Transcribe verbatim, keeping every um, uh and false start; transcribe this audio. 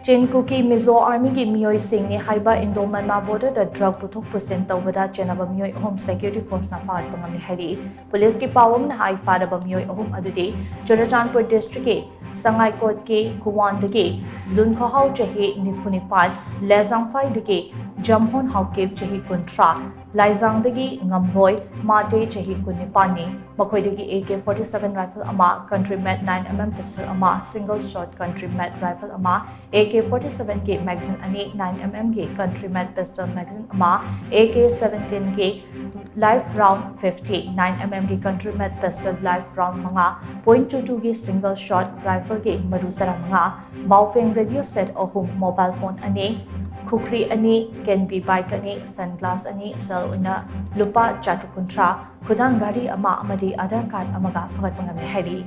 ꯆꯤꯟ ꯀꯨꯀꯤ ꯃꯤꯖꯣ ꯑꯥꯔꯃꯤꯒꯤ ꯃꯤꯑꯣꯏꯁꯤꯡꯅꯤ ꯍꯥꯏꯕ ꯏꯟꯗꯣ ꯃꯟꯃꯥ ꯕꯣꯔꯗꯔꯗ ꯗ꯭ꯔꯒ ꯄꯨꯊꯣꯛ ꯄꯨꯁꯤꯟ ꯇꯧꯕꯗ ꯆꯦꯟꯅꯕ ꯃꯤꯑꯣꯏ ꯑꯍꯨꯝ ꯁꯦꯀ꯭ꯌꯨꯔꯤꯇꯤ ꯐꯣꯔꯁꯅ ꯐꯥꯒꯠꯄ ꯉꯝꯂꯦ ꯍꯥꯏꯔꯤ꯫ ꯄꯨꯂꯤꯁꯀꯤ ꯄꯥꯎ ꯑꯃꯅ ꯍꯥꯏ, ꯐꯥꯔꯕ ꯃꯤꯑꯣꯏ ꯑꯍꯨꯝ ꯑꯗꯨꯗꯤ ꯆꯨꯔꯆꯥꯟꯄꯨꯔ ꯗꯤꯁꯇ꯭ꯔꯤꯛꯀꯤ ꯁꯉꯥꯏꯀꯣꯠꯀꯤ ꯈꯨꯋꯥꯟꯗꯒꯤ ꯂꯨꯟꯈꯣꯍꯥꯎ ꯆꯍꯤ ꯅꯤꯐꯨ ꯅꯤꯄꯥꯟ, ꯂꯦꯖꯥꯡꯐꯥꯏꯗꯒꯤ ꯖꯝꯍꯣꯟ ꯍꯥꯎꯀꯤꯞ ꯆꯍꯤ ꯀꯨꯟꯊ꯭ꯔꯥ, ꯂꯥꯏꯖꯥꯡꯗꯒꯤ ꯉꯝꯕꯣꯏ ꯃꯥꯇꯦ ꯆꯍꯤ ꯀꯨꯟꯅꯤꯄꯥꯟꯅꯤ꯫ ꯃꯈꯣꯏꯗꯒꯤ A K forty seven rifle ꯑꯃ, country made nine M M pistol ꯑꯃ, single shot country made rifle ꯑꯃ, ꯑꯦ ꯀꯦ ꯐꯣꯔꯇꯤ ꯁꯚꯦꯟꯒꯤ ꯃꯦꯒꯥꯖꯤꯟ ꯑꯅꯤ, ꯅꯥꯏꯟ ꯑꯦꯝ ꯑꯦꯝꯒꯤ ꯀꯟꯇ꯭ꯔꯤ ꯃꯦꯠ ꯄꯤꯁꯇꯜ ꯃꯦꯒꯥꯖꯤꯟ ꯑꯃ, ꯑꯦ ꯀꯦ ꯁꯚꯦꯟꯇꯤꯟꯒꯤ live round fifty, nine M ꯑꯦꯝꯒꯤ country made pistol live round ꯃꯉꯥ, point two ꯇꯨꯒꯤ ꯁꯤꯡꯒꯜ ꯁꯣꯠ ꯔꯥꯏꯐꯜꯒꯤ ꯃꯔꯨ ꯇꯔꯥꯃꯉꯥ, ꯕꯥꯎꯐꯦꯡ ꯔꯦꯗꯤꯑꯣ ꯁꯦꯠ ꯑꯍꯨꯝ, ꯃꯣꯕꯥꯏꯜ ꯐꯣꯟ ꯑꯅꯤ, ꯈꯨꯈ꯭ꯔꯤ ꯑꯅꯤ, ꯀꯦꯟꯕꯤ ꯕꯥꯏꯛ ꯑꯅꯤ, ꯁꯟꯒ꯭ꯂꯥꯁ ꯑꯅꯤ, ꯁꯦꯜ ꯑꯣꯏꯅ ꯂꯨꯄꯥ ꯆꯥꯇ꯭ꯔꯨꯛ ꯀꯨꯟꯊ꯭ꯔꯥ, ꯈꯨꯗꯥꯡ ꯘꯔꯤ ꯑꯃ ꯑꯃꯗꯤ ꯑꯙꯥꯔ ꯀꯥꯔꯗ ꯑꯃꯒ ꯐꯒꯠꯄ ꯉꯝꯂꯦ ꯍꯥꯏꯔꯤ꯫